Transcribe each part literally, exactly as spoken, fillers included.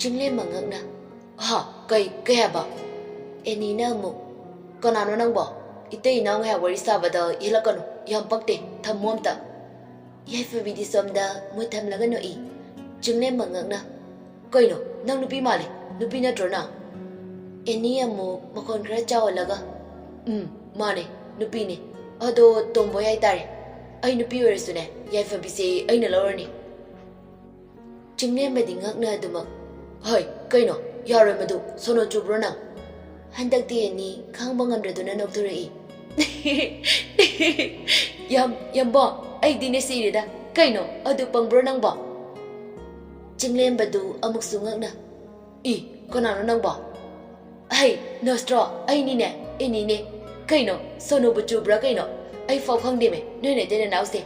ꯆꯤꯡꯂꯦꯝꯕ ꯉꯛꯅ, "ꯍꯥ? ꯀꯩ, ꯀꯩ ꯍꯥꯏꯕ?" ꯑꯦꯅꯤꯅ ꯑꯃꯨꯛ, "ꯀꯅꯥꯅꯣ ꯅꯪꯕꯣ? ꯏꯇꯩ ꯏꯅꯥꯎ ꯉꯥꯏꯍꯥꯛ ꯋꯥꯔꯤ ꯁꯥꯕꯗ ꯌꯦꯜꯂꯛꯀꯅꯨ, ꯌꯥꯝ ꯄꯛꯇꯦ, ꯊꯝꯃꯣ ꯑꯝꯇ"꯫ ꯌꯥꯏꯐꯕꯤꯗꯤ ꯁꯣꯝꯗ ꯃꯨꯠ ꯊꯝꯂꯒ ꯅꯣꯛꯏ꯫ ꯆꯤꯡꯂꯦꯝꯕ ꯉꯛꯅ, "ꯀꯩꯅꯣ, ꯅꯪ ꯅꯨꯄꯤ ꯃꯥꯜꯂꯦ, ꯅꯨꯄꯤ ꯅꯠꯇ꯭ꯔꯣ ꯅꯪ?" ꯑꯦꯅꯤ ꯑꯃꯨꯛ ꯃꯈꯣꯟ ꯈꯔ ꯆꯥꯎꯍꯜꯂꯒ, "ꯎꯝ, ꯃꯥꯅꯦ, ꯅꯨꯄꯤꯅꯦ꯫ ꯑꯗꯣ ꯇꯣꯝꯕꯣꯏ ꯍꯥꯏꯇꯥꯔꯦ꯫ ꯑꯩ ꯅꯨꯄꯤ ꯑꯣꯏꯔꯁꯨꯅꯦ, ꯌꯥꯏꯐꯕꯤꯁꯦ ꯑꯩꯅ ꯂꯧꯔꯅꯤ"꯫ ꯆꯤꯡꯂꯦꯝꯕꯗꯤ ꯉꯛꯅ ꯑꯗꯨꯃꯛ, "ꯍꯩ, ꯀꯩꯅꯣ? ꯌꯥꯔꯣꯏ ꯃꯗꯨ꯫ ꯁꯣꯅꯣ ꯆꯨꯕ꯭ꯔꯣ ꯅꯪ?" ꯍꯟꯗꯛꯇꯤ ꯑꯦꯅꯤ ꯈꯥꯡꯕ ꯉꯝꯗ꯭ꯔꯗꯨꯅ ꯅꯣꯛꯊꯣꯔꯛꯏ꯫ "ꯌꯥꯝ, ꯌꯥꯝꯕꯣ, ꯑꯩꯗꯤꯅꯦ ꯁꯤꯔꯦꯗ꯫ ꯀꯩꯅꯣ, ꯑꯗꯨ ꯄꯪꯕ꯭ꯔꯣ ꯅꯪꯕꯣ?" ꯆꯤꯡꯂꯦꯝꯕꯗꯨ ꯑꯃꯨꯛꯁꯨ ꯉꯛꯅ, "ꯏ, ꯀꯅꯥꯅꯣ ꯅꯪꯕꯣ?" "ꯍꯩ, ꯅꯣꯁꯇ꯭ꯔꯣ, ꯑꯩꯅꯤꯅꯦ, ꯑꯦꯅꯤꯅꯦ꯫ ꯀꯩꯅꯣ, ꯁꯣꯅꯣꯕꯨ ꯆꯨꯕ꯭ꯔꯥ ꯀꯩꯅꯣ? ꯑꯩ ꯐꯥꯎ ꯈꯪꯗꯦꯃꯦ, ꯅꯣꯏ ꯅꯇꯩ ꯅꯅꯥꯎꯁꯦ"꯫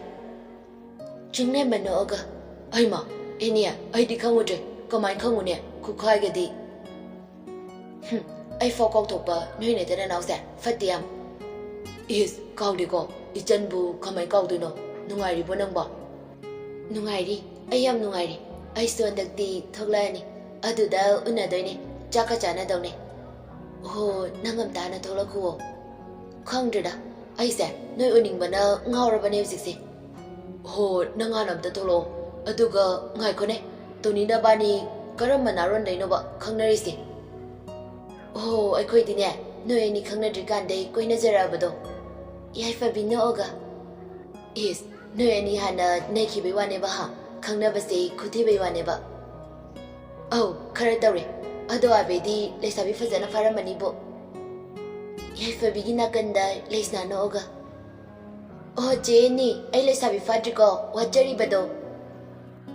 ꯆꯤꯡꯂꯦꯝꯕ ꯅꯣꯛꯑꯒ, "ꯍꯩꯃꯥ, ꯑꯦꯅꯤ, ꯑꯩꯗꯤ ꯈꯪꯉꯨꯗ꯭ꯔꯦ꯫ ꯀꯃꯥꯏꯅ ꯈꯪꯉꯨꯅꯦ? ꯈꯨꯈꯥꯏꯒꯗꯤ"꯫ "ꯍꯨꯝ, ꯑꯩ ꯐꯥꯎ ꯀꯥꯎꯊꯣꯛꯄ ꯅꯣꯏ ꯅꯇꯩ ꯅꯅꯥꯎꯁꯦ ꯐꯠꯇꯦ ꯌꯥꯝ"꯫ "ꯏꯁ, ꯀꯥꯎꯗꯦꯀꯣ? ꯏꯆꯟꯕꯨ ꯀꯃꯥꯏꯅ ꯀꯥꯎꯗꯣꯏꯅꯣ? ꯅꯨꯡꯉꯥꯏꯔꯤꯕꯣ ꯅꯪꯕꯣ?" "ꯅꯨꯡꯉꯥꯏꯔꯤ, ꯑꯩ ꯌꯥꯝ ꯅꯨꯡꯉꯥꯏꯔꯤ꯫ ꯑꯩꯁꯨ ꯍꯟꯗꯛꯇꯤ ꯊꯣꯛꯂꯛꯑꯅꯤ꯫ ꯑꯗꯨꯗ ꯎꯅꯗꯣꯏꯅꯦ, ꯆꯥꯛꯀ ꯆꯥꯅꯗꯧꯅꯦ"꯫ "ꯑꯣꯍꯣ, ꯅꯪ ꯉꯝꯇꯥꯅ ꯊꯣꯛꯂꯛꯈꯨꯋꯣ"꯫ "ꯈꯪꯗ꯭ꯔꯦꯗ, ꯑꯩꯁꯦ ꯅꯣꯏ ꯎꯅꯤꯡꯕꯅ ꯉꯥꯎꯔꯕꯅꯦ ꯍꯧꯖꯤꯛꯁꯦ"꯫ "ꯍꯣ, ꯅꯪ ꯍꯥꯟꯅ ꯑꯝꯇ ꯊꯣꯛꯂꯛꯑꯣ꯫ ꯑꯗꯨꯒ ꯉꯥꯏꯈꯣꯅꯦ, ꯇꯣꯅꯤ ꯅꯕꯥꯅꯤ ꯀꯔꯝꯕ ꯅꯥꯔꯣꯟꯗꯩꯅꯣꯕ ꯈꯪꯅꯔꯤꯁꯦ?" "ꯍꯣ, ꯑꯩꯈꯣꯏꯗꯤꯅꯦ, ꯅꯣꯏ ꯑꯅꯤ ꯈꯪꯅꯗ꯭ꯔꯤꯀꯥꯟꯗꯩ ꯀꯣꯏꯅꯖꯔꯛꯑꯕꯗꯣ"꯫ ꯌꯥꯏꯐꯕꯤ ꯅꯣꯛꯑꯒ, "ꯏꯁ, ꯅꯣꯏ ꯑꯅꯤ ꯍꯥꯟꯅ ꯅꯩꯈꯤꯕꯩ ꯋꯥꯅꯦꯕ ꯍꯥ? ꯈꯪꯅꯕꯁꯦ ꯈꯨꯊꯤꯕꯩ ꯋꯥꯅꯦꯕ"꯫ "ꯑꯧ, ꯈꯔ ꯇꯧꯔꯦ꯫ ꯑꯗꯣ ꯑꯕꯦꯗꯤ ꯂꯩꯁꯥꯕꯤ ꯐꯖꯅ ꯐꯥꯔꯝꯃꯅꯤꯕꯣ"꯫ ꯌꯥꯏꯐꯕꯤꯒꯤ ꯅꯥꯀꯟꯗ ꯂꯩꯁꯅꯥ ꯅꯣꯛꯑꯒ, "ꯑꯣ, ꯆꯦ ꯑꯦꯅꯤ, ꯑꯩ ꯂꯩꯁꯥꯕꯤ ꯐꯥꯗ꯭ꯔꯤꯀꯣ, ꯋꯥꯠꯆꯔꯤꯕꯗꯣ"꯫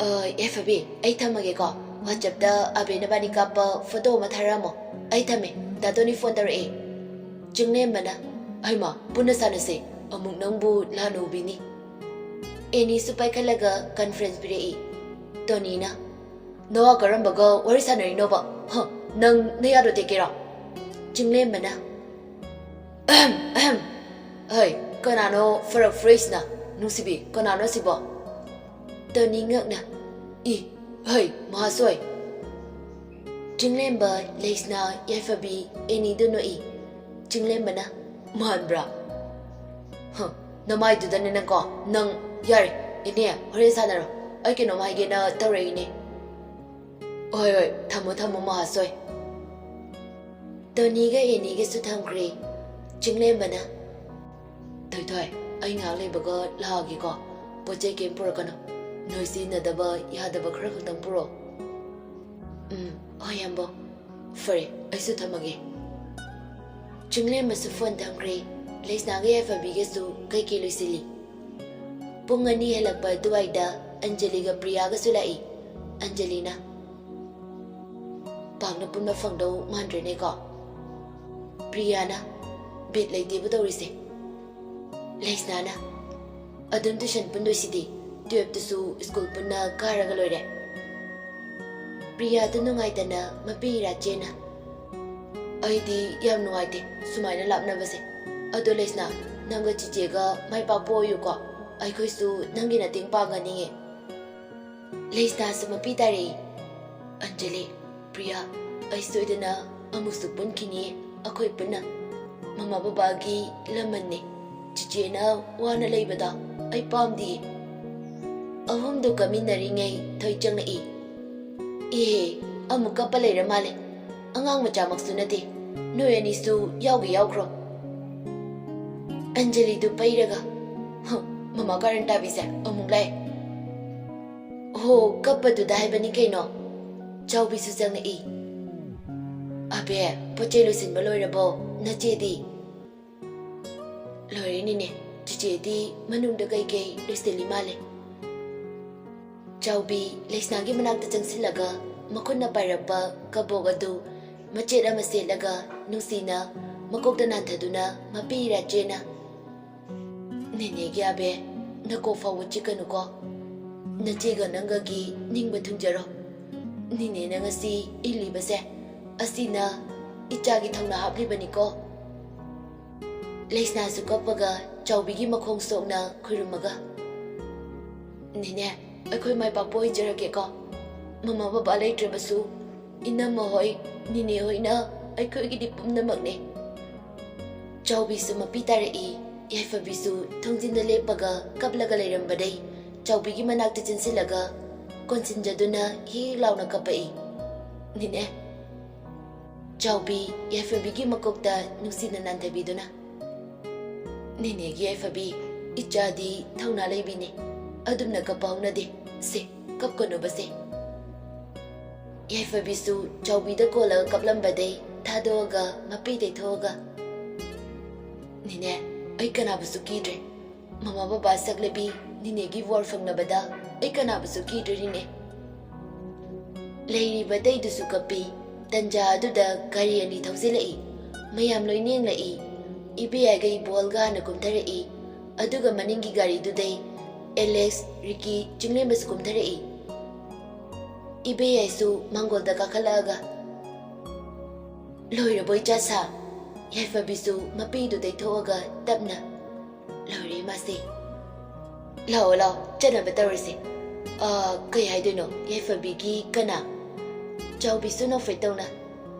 "ꯑ, ꯌꯥꯏꯐꯕꯤ, ꯑꯩ ꯊꯝꯃꯒꯦꯀꯣ꯫ WhatsApp-ꯇ ꯑꯕꯦ ꯅꯕꯥꯅꯤ ꯀꯥꯞꯄ ꯐꯣꯇꯣ ꯑꯃ ꯊꯥꯔꯛꯑꯝꯃꯣ꯫ ꯑꯩ ꯊꯝꯃꯦ, ꯗꯥ ꯇꯣꯅꯤ ꯐꯣꯟ ꯇꯧꯔꯛꯑꯦ"꯫ ꯆꯤꯡꯂꯦꯝꯕꯅ, "ꯍꯩꯃꯥ, ꯄꯨꯟꯅ ꯁꯥꯟꯅꯁꯦ, ꯑꯃꯨꯛ ꯅꯪꯕꯨ ꯂꯥꯟꯅ ꯎꯕꯤꯅꯤ"꯫ ꯑꯦꯅꯤꯁꯨ ꯄꯥꯏꯈꯠꯂꯒ ꯀꯟꯐ꯭ꯔꯦꯟꯁ ꯄꯤꯔꯛꯏ꯫ ꯇꯣꯅꯤꯅ, "ꯅꯋꯥ ꯀꯔꯝꯕꯒ ꯋꯥꯔꯤ ꯁꯥꯟꯅꯔꯤꯅꯣꯕ? ꯍ, ꯅꯪ ꯅꯌꯥꯗꯣ ꯇꯦꯛꯀꯦꯔꯥ?" ꯆꯤꯡꯂꯦꯝꯕꯅ, "ꯑꯍꯝ, ꯑꯍꯝ꯫ ꯍꯩ, ꯀꯅꯥꯅꯣ ꯐꯔꯛ ꯐꯨꯔꯛꯏꯁꯤꯅ? ꯅꯨꯡꯁꯤꯕꯤ, ꯀꯅꯥꯅꯣ ꯁꯤꯕꯣ?" ꯇꯣꯅꯤ ꯉꯛꯅ, "ꯏ, ꯍꯩ, ꯃꯍꯥꯁꯣꯏ"꯫ ꯆꯤꯡꯂꯦꯝꯕ, ꯂꯩꯁꯅꯥ, ꯌꯥꯏꯐꯕꯤ, ꯑꯦꯅꯤꯗꯨ ꯅꯣꯛꯏ꯫ ꯆꯤꯡꯂꯦꯝꯕꯅ, "ꯃꯥꯟꯕ꯭ꯔꯥ? ꯍ, ꯅꯃꯥꯏꯗꯨꯗꯅꯦ ꯅꯪꯀꯣ, ꯅꯪ꯫ ꯌꯥꯔꯦ, ꯏꯅꯦ, ꯍꯣꯔꯦꯟ ꯁꯥꯟꯅꯔꯣ꯫ ꯑꯩ ꯀꯩꯅꯣꯝ ꯍꯥꯏꯒꯦꯅ ꯇꯧꯔꯛꯏꯅꯦ꯫ ꯍꯣꯏ, ꯍꯣꯏ, ꯊꯝꯃꯣ, ꯊꯝꯃꯣ, ꯃꯍꯥꯁꯣꯏ꯫" ꯇꯣꯅꯤꯒ ꯑꯦꯅꯤꯒꯁꯨ ꯊꯝꯈ꯭ꯔꯦ꯫ ꯆꯤꯡꯂꯦꯝꯕꯅ, "ꯊꯣꯏꯊꯣꯏ, ꯑꯩ ꯉꯥꯏꯍꯥꯛ ꯂꯩꯕꯒ ꯂꯥꯛꯑꯒꯦꯀꯣ꯫ ꯄꯣꯠ ꯆꯩ ꯀꯩꯝ ꯄꯨꯔꯛꯀꯅꯨ꯫ ꯅꯣꯏ ꯁꯤꯖꯤꯟꯅꯗꯕ ꯌꯥꯗꯕ ꯈꯔ ꯈꯛꯇꯪ ꯄꯨꯔꯛꯑꯣ꯫" "ꯎꯝ, ꯍꯣꯏ, ꯌꯥꯝꯕꯣ꯫ ꯐꯔꯦ, ꯑꯩꯁꯨ ꯊꯝꯃꯒꯦ꯫" ꯆꯤꯡꯂꯦꯝꯕꯁꯨ ꯐꯣꯟ ꯊꯝꯈ꯭ꯔꯦ꯫ ꯂꯩꯁꯅꯥꯒ ꯌꯥꯏꯐꯕꯤꯒꯁꯨ ꯀꯩꯀꯩ ꯂꯣꯏꯁꯤꯜꯂꯤ꯫ ꯄꯨꯡ ꯑꯅꯤ ꯍꯦꯜꯂꯛꯄ ꯑꯗꯨꯋꯥꯏꯗ ꯑꯟꯖꯂꯤꯒ ꯄ꯭ꯔꯤꯌꯥꯒꯁꯨ ꯂꯥꯛꯏ꯫ ꯑꯟꯖꯂꯤꯅ, "ꯄꯥꯛꯅ ꯄꯨꯟꯕ ꯐꯪꯗꯧ ꯃꯥꯟꯗ꯭ꯔꯦꯅꯦꯀꯣ꯫" ꯄ꯭ꯔꯤꯌꯥꯅ, "ꯕꯤꯠ ꯂꯩꯇꯦꯕꯨ ꯇꯧꯔꯤꯁꯦ꯫" ꯂꯩꯁꯅꯥꯅ, "ꯑꯗꯨꯝ ꯇꯨꯏꯁꯟ ꯄꯨꯟꯗꯣꯏꯁꯤꯗꯤ, ꯇꯨꯌꯦꯜꯞꯇꯨꯁꯨ ꯁ꯭ꯀꯨꯜ ꯄꯨꯟꯅ ꯀꯥꯔꯒ ꯂꯣꯏꯔꯦ꯫" ꯄ꯭ꯔꯤꯌꯥꯗꯨ ꯅꯨꯡꯉꯥꯏꯇꯅ ꯃꯄꯤ ꯏꯔꯥ ꯆꯦꯅ, "ꯑꯩꯗꯤ ꯌꯥꯝ ꯅꯨꯡꯉꯥꯏꯇꯦ ꯁꯨꯃꯥꯏꯅ ꯂꯥꯞꯅꯕꯁꯦ꯫ ꯑꯗꯣ ꯂꯩꯁꯅꯥ, ꯅꯪꯒ ꯆꯤꯆꯦꯒ ꯃꯥꯏ ꯄꯥꯛꯄ ꯑꯣꯏꯌꯨꯀꯣ꯫ ꯑꯩꯈꯣꯏꯁꯨ ꯅꯪꯒꯤ ꯃꯇꯦꯡ ꯄꯥꯡꯒꯅꯤꯌꯦ꯫" ꯂꯩꯁꯅꯥꯁꯨ ꯃꯄꯤ ꯇꯥꯔꯛꯏ꯫ "ꯑꯟꯖꯂꯤ, ꯄ꯭ꯔꯤꯌꯥ, ꯑꯩ ꯁꯣꯏꯗꯅ ꯑꯃꯨꯛꯁꯨ ꯄꯨꯟꯈꯤꯅꯤꯌꯦ ꯑꯩꯈꯣꯏ ꯄꯨꯟꯅ꯫ ꯃꯃꯥ ꯕꯕꯥꯒꯤ ꯂꯃꯟꯅꯦ꯫ ꯆꯤꯆꯦꯅ ꯋꯥꯅ ꯂꯩꯕꯗꯣ ꯑꯩ ꯄꯥꯝꯗꯤꯌꯦ꯫" ꯑꯍꯨꯝꯗꯨ ꯀꯞꯃꯤꯟꯅꯔꯤꯉꯩ ꯊꯣꯏ ꯆꯪꯂꯛꯏ꯫ "ꯏꯍꯦ, ꯑꯃꯨꯛ ꯀꯞꯄ ꯂꯩꯔ ꯃꯥꯜꯂꯦ꯫ ꯑꯉꯥꯡ ꯃꯆꯥꯃꯛꯁꯨ ꯅꯠꯇꯦ꯫ ꯅꯣꯏ ꯑꯅꯤꯁꯨ ꯌꯥꯎꯒꯦ ꯌꯥꯎꯈ꯭ꯔꯣ꯫" ꯑꯟꯖꯂꯤꯗꯨ ꯄꯩꯔꯒ, "ꯍ, ꯃꯃꯥ ꯀꯥꯔꯟ ꯇꯥꯕꯤꯁꯦ ꯑꯃꯨꯛ ꯂꯥꯛꯑꯦ꯫" "ꯍꯣ, ꯀꯞꯄꯗꯨꯗ ꯍꯥꯏꯕꯅꯤ ꯀꯩꯅꯣ꯫" ꯆꯥꯎꯕꯤꯁꯨ ꯆꯪꯂꯛꯏ꯫ "ꯑꯕꯦ, ꯄꯣꯠ ꯆꯩ ꯂꯣꯏꯁꯤꯟꯕ ꯂꯣꯏꯔꯕꯣ? ꯅꯆꯦꯗꯤ?" "ꯂꯣꯏꯔꯦꯅꯤꯅꯦ, ꯆꯤꯆꯦꯗꯤ ꯃꯅꯨꯡꯗ ꯀꯩꯀꯩ ꯂꯣꯏꯁꯤꯜꯂꯤ ꯃꯥꯜꯂꯦ꯫" ꯆꯥꯎꯕꯤ ꯂꯩꯁꯅꯥꯒꯤ ꯃꯅꯥꯛꯇ ꯆꯪꯁꯤꯜꯂꯒ ꯃꯈꯨꯠꯅ ꯄꯥꯏꯔꯛꯄ ꯀꯕꯣꯛ ꯑꯗꯨ ꯃꯆꯦꯠ ꯑꯃ ꯁꯦꯠꯂꯒ ꯅꯨꯡꯁꯤꯅ ꯃꯀꯣꯛꯇ ꯅꯥꯟꯊꯗꯨꯅ ꯃꯄꯤ ꯏꯔꯥ ꯆꯦꯅ, "ꯅꯦꯅꯦꯒꯤ ꯑꯕꯦ, ꯅꯀꯣꯛ ꯐꯥꯎꯕ ꯆꯤꯛꯀꯅꯨꯀꯣ꯫ ꯅꯆꯦꯒ ꯅꯪꯒꯒꯤ ꯅꯤꯡꯕ ꯊꯨꯡꯖꯔꯣ꯫ ꯅꯦꯅꯦꯅ ꯉꯁꯤ ꯏꯜꯂꯤꯕꯁꯦ ꯑꯁꯤꯅ ꯏꯆꯥꯒꯤ ꯊꯧꯅꯥ ꯍꯥꯞꯂꯤꯕꯅꯤꯀꯣ꯫" ꯂꯩꯁꯅꯥꯁꯨ ꯀꯞꯄꯒ ꯆꯥꯎꯕꯤꯒꯤ ꯃꯈꯣꯡ ꯁꯣꯛꯅ ꯈꯨꯔꯨꯝꯃꯒ, "ꯅꯦꯅꯦ, ꯑꯩꯈꯣꯏ ꯃꯥꯏ ꯄꯥꯛꯄ ꯑꯣꯏꯖꯔꯒꯦꯀꯣ꯫ ꯃꯃꯥ ꯕꯕꯥ ꯂꯩꯇ꯭ꯔꯕꯁꯨ ꯏꯅꯝꯃ ꯍꯣꯏ, ꯅꯤꯅꯦ ꯍꯣꯏꯅ ꯑꯩꯈꯣꯏꯒꯤꯗꯤ ꯄꯨꯝꯅꯃꯛꯅꯦ꯫ ꯆꯥꯎꯕꯤꯁꯨ ꯃꯄꯤ ꯇꯥꯔꯛꯏ꯫ ꯌꯥꯏꯐꯕꯤꯁꯨ ꯊꯣꯡꯖꯤꯟꯗ ꯂꯦꯞꯄꯒ ꯀꯞꯂꯒ ꯂꯩꯔꯝꯕꯗꯩ ꯆꯥꯎꯕꯤꯒꯤ ꯃꯅꯥꯛꯇ ꯆꯦꯟꯁꯤꯜꯂꯒ ꯀꯣꯟꯁꯤꯟꯖꯗꯨꯅ ꯍꯤꯛ ꯂꯥꯎꯅ ꯀꯞꯄꯛꯏ꯫ "ꯅꯤꯅꯦ!" ꯆꯥꯎꯕꯤ ꯌꯥꯏꯐꯕꯤꯒꯤ ꯃꯀꯣꯛꯇ ꯅꯨꯡꯁꯤꯅ ꯅꯥꯟꯊꯕꯤꯗꯨꯅ, "ꯅꯤꯅꯦꯒꯤ ꯌꯥꯏꯐꯕꯤ, ꯏꯆꯥꯗꯤ ꯊꯧꯅꯥ ꯂꯩꯕꯤꯅꯤ꯫ ꯑꯗꯨꯝꯅ ꯀꯞꯄ ꯍꯧꯅꯗꯦ꯫ ꯁꯦ, ꯀꯞꯀꯅꯨꯕꯁꯦ꯫" ꯌꯥꯏꯐꯕꯤꯁꯨ ꯆꯥꯎꯕꯤꯗ ꯀꯣꯜꯂꯒ ꯀꯞꯂꯝꯕꯗꯩ ꯊꯥꯗꯣꯛꯑꯒ ꯃꯄꯤ ꯇꯩꯊꯣꯛꯑꯒ, "ꯅꯤꯅꯦ, ꯑꯩ ꯀꯅꯥꯕꯨꯁꯨ ꯀꯤꯗ꯭ꯔꯦ꯫ ꯃꯃꯥ ꯕꯕꯥ ꯁꯛꯂꯕꯤ ꯅꯤꯅꯦꯒꯤ ꯋꯥꯔ ꯐꯪꯅꯕꯗ ꯑꯩ ꯀꯅꯥꯕꯨꯁꯨ ꯀꯤꯗ꯭ꯔꯦ ꯅꯤꯅꯦ꯫" ꯂꯩꯔꯤꯕ ꯑꯇꯩꯗꯨꯁꯨ ꯀꯞꯄꯤ꯫ ꯇꯟꯖꯥ ꯑꯗꯨꯗ ꯒꯥꯔꯤ ꯑꯅꯤ ꯊꯧꯖꯤꯜꯂꯛꯏ꯫ ꯃꯌꯥꯝ ꯂꯣꯏ ꯌꯦꯡꯂꯛꯏ꯫ ꯏꯕꯦꯌꯥꯏꯒ ꯏꯕꯣꯜꯒ ꯍꯥꯟꯅ ꯀꯨꯝꯊꯔꯛꯏ꯫ ꯑꯗꯨꯒ ꯃꯅꯤꯡꯒꯤ ꯒꯥꯔꯤꯗꯨꯗꯩ ꯑꯦꯂꯦꯛꯁ, ꯔꯤꯀꯤ, ꯆꯤꯡꯂꯦꯝꯕꯁꯨ ꯀꯨꯝꯊꯔꯛꯏ꯫ ꯏꯕꯦꯌꯥꯏꯁꯨ ꯃꯥꯡꯒꯣꯜꯗ ꯀꯥꯈꯠꯂꯛꯑꯒ, "ꯂꯣꯏꯔꯕꯣ ꯏꯆꯥ ꯁꯥ?" ꯌꯥꯏꯐꯕꯤꯁꯨ ꯃꯄꯤꯗꯨ ꯇꯩꯊꯣꯛꯑꯒ ꯇꯞꯅ, "ꯂꯣꯏꯔꯦ ꯏꯃꯥꯁꯦ꯫ ꯂꯥꯛꯑꯣ, ꯂꯥꯛꯑꯣ, ꯆꯠꯅꯕ ꯇꯧꯔꯁꯦ꯫ ꯑ, ꯀꯩ ꯍꯥꯏꯗꯣꯏꯅꯣ? ꯌꯥꯏꯐꯕꯤꯒꯤ ꯀꯅꯥ?" ꯆꯥꯎꯕꯤꯁꯨ ꯅꯣꯛꯐꯦꯠ ꯇꯧꯅ,